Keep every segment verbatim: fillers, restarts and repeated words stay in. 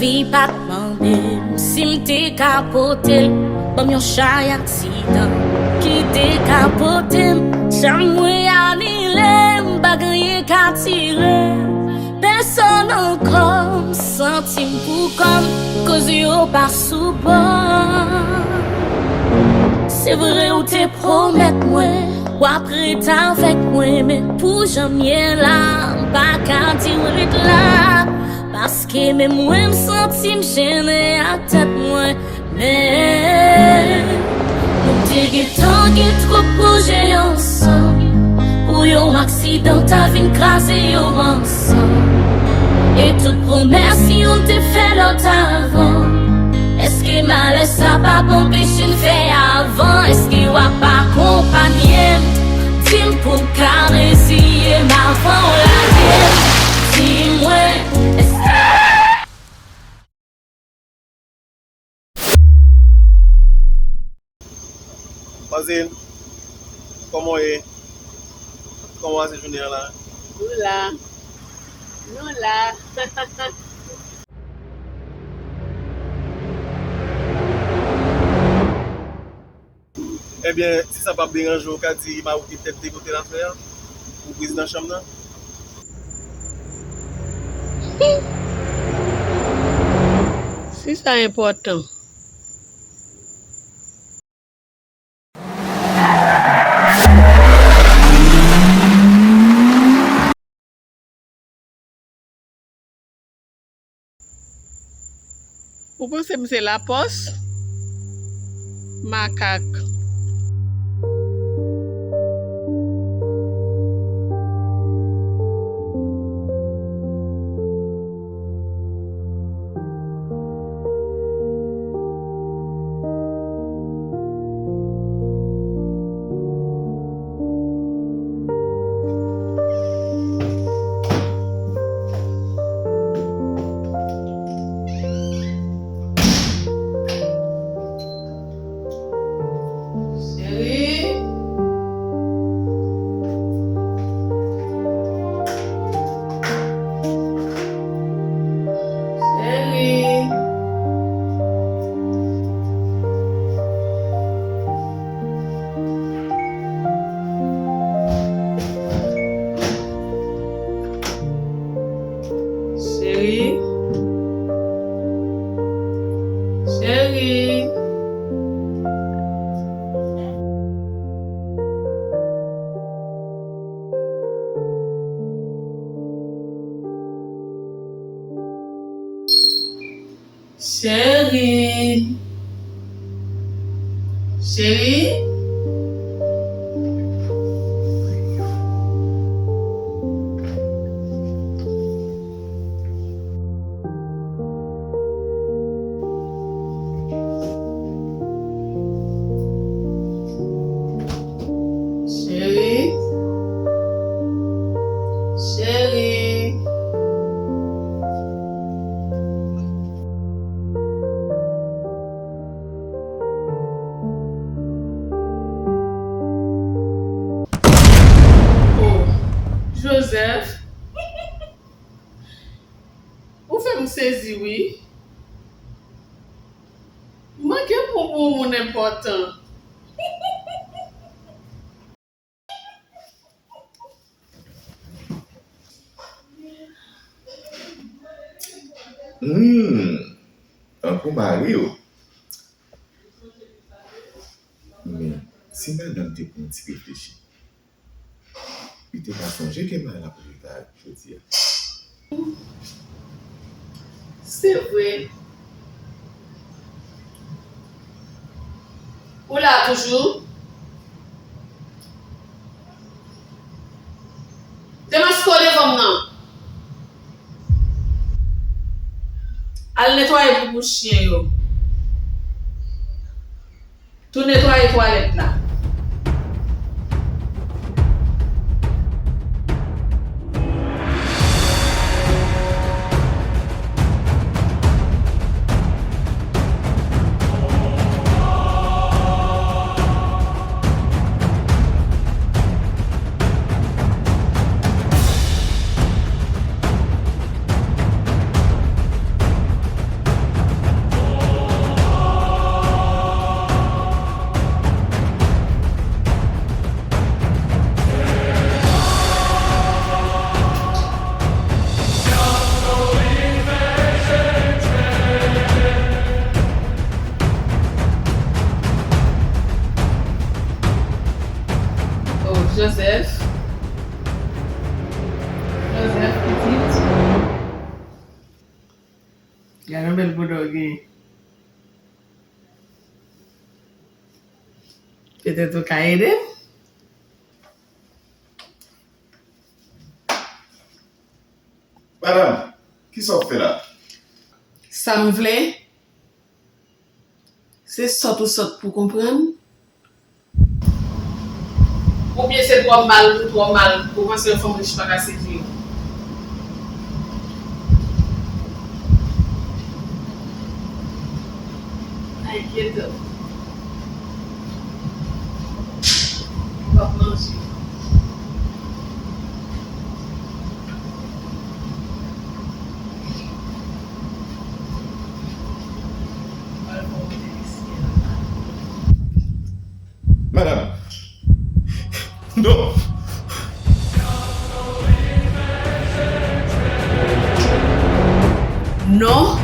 Fi pa t mande m si m te ka pote l, ban m yon chay aksidan ki te ka pote m. Chanm mwen anile, m pa genyen ka tire. Pèsonn ankò, m santi m pou kò m, koz yo pa sou bò. Se vre ou te pwomèt mwen w ap ret avèk mwen, men pou jan m ye la, m pa ka di w ret la. Paske menm mwen m santi m jennen ak tèt mwen. Men nou te gentan gen twòp pwojè ansanm. Pou yon aksidan ta vin kraze yo ansanm. E tout pwomès youn te fè lòt avan. Èske malè sa p ap anpeche n fè avan? Èske w ap akonpanye m? Di m pou m ka reziye m avan w lage m. Di mwen, èske Mazin, kòman w ye? Kòman w pase jounen an la? Nou la. Nou la. Ebyen, si sa p ap deranje w, w ka di Maroke tèt de kote l ap fè a pou priz nan chanm nan? Si sa enpòtan. Ou panse m se lapòs? Makak. Cheri. Cheri. Cheri. Cheri. Cheri. Cheri. Cheri. Cheri. Oh, Joseph. Ou fè m sezi, wi. M manke pran pou yon moun enpòtan. Hmm, tankou mari w. Men, si madanm te pran yon ti reflechi, li te ka sonje ke mari l ap rive jodi a. Se vre. Ou la toujou? Demaske w devan m nan. Al netwaye poupou chen yo. Tou netwaye twalèt la. Joseph. Joseph, pitit. Gade yon bèl bouda w genyen. Petèt ou ka ede m? Madanm, kisa w ap fè la? Sa m vle, se sòt ou sòt pou konprann. Oubyen se twò mal, ou twò mal, ou panse yon fanm rich pa ka sedui w. Ay, kyeto. W ap manje. Madanm. Non. Non.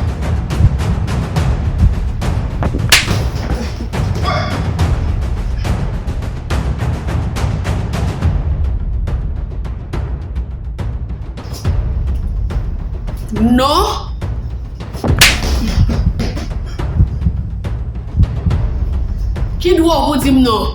Non. Ki dwa w pou di m non?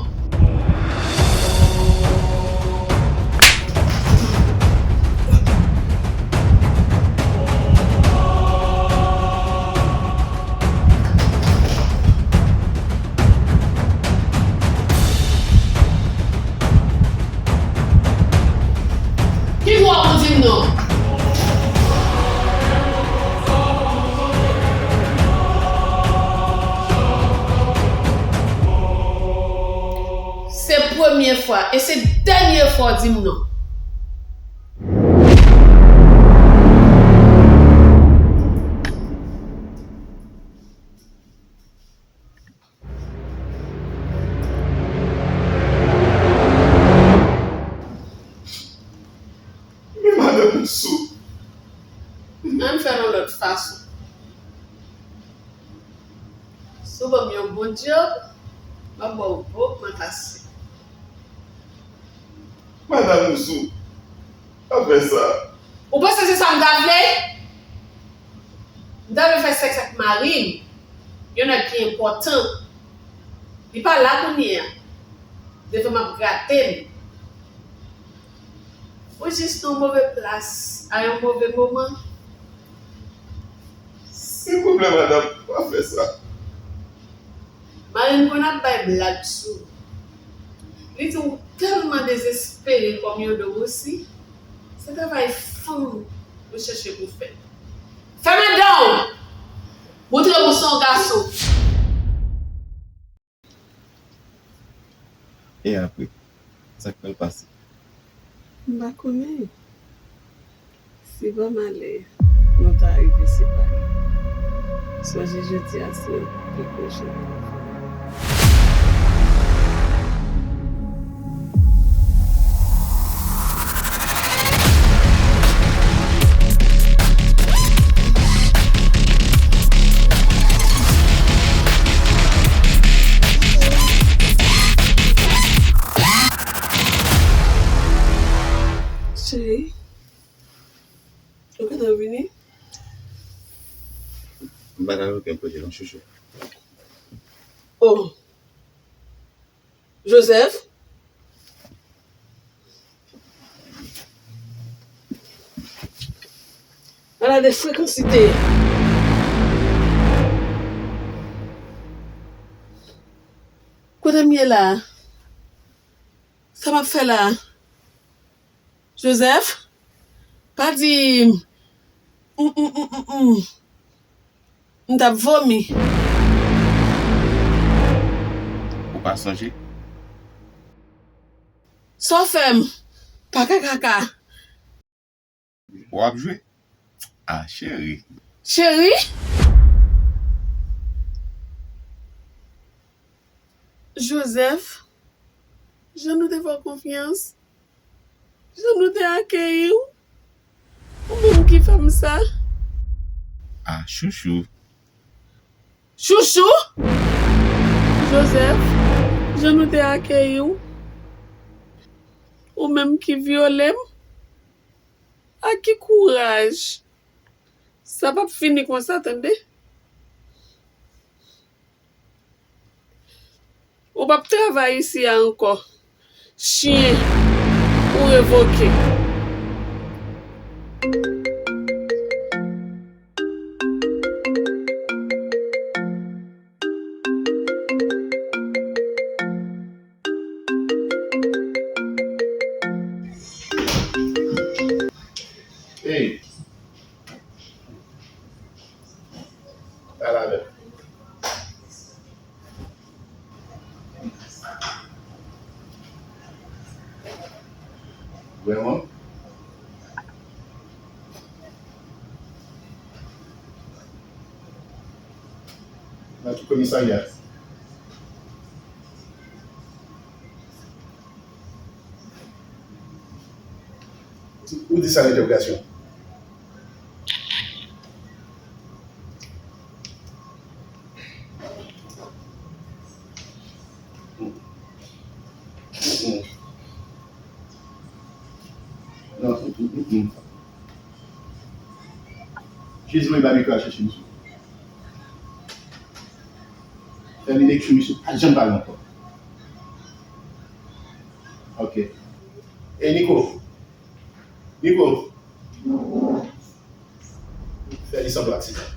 Ki dwa w pou di m non? Se premye fwa e se dènye fwa w di m non. Men madanm ou sou. Ann fè l yon lòt fason. Si w ban m yon bon djòb, m ap ba w gwo ogmantasyon. Madanm ou sou. Pa fè sa. Ou panse se sa m ta vle? M ta vle fè sèks ak mari m, yon nèg ki enpòtan. Li pa la kounye a. Devan m ap grate m. Ou jis nan yon move plas, a yon move moman. Silvouplè, madanm, pa fè sa. Mari m konn ap bay blag sou ou. Li di w tèlman dezespere kòm yon dobosi. Se travay fanm ou chèche pou fè. Fèmen dan w! Montre m ou se yon gason. E apre, sa k pral pase? M pa konnen. Si pa malè, nou ta rive separe. Sonje jodi a se yon pi gwo jou nan lavi m. Cheri, ou gentan vini? M pa t al okenn kote non, chouchou. Oh. Joseph? Ala de frekansite! Kote m ye la? Sa m ap fè la? Joseph? Pa di m. Mm, mm, mm, mm, mm. M t ap vomi. Ou pa sonje? Sa w fè m? Pa ka kaka. W ap jwe? Ah, cheri. Cheri? Joseph, jan nou te fè w konfyans, jan nou te akeyi w, ou menm ki fè m sa. Ah, chouchou. Chouchou? Joseph, jan nou te akeyi w, Ou menm ki vyole m? Ak ki kouraj? Sa p ap fini konsa, tande. Ou p ap travay isi a ankò. Chen, ou revoke. Hey. Pale avè m. Vrèman? Nan ki komisarya? Ou di sa nan entèwogasyon? Non, mm, mm, mm. Jezi, mwen babikyo al chèche misye. Fè li dekri misye pa janm pale ankò. Ok. E Niko. Niko. Fè li sanble aksidan.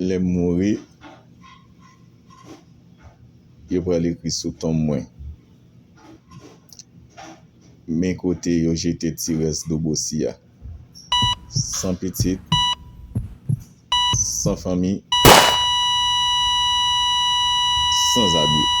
Lè m mouri, yo pral ekri sou tonm mwen, men kote yo jete ti rès Dobosi a. san pitit, san fanmi, sanzabri.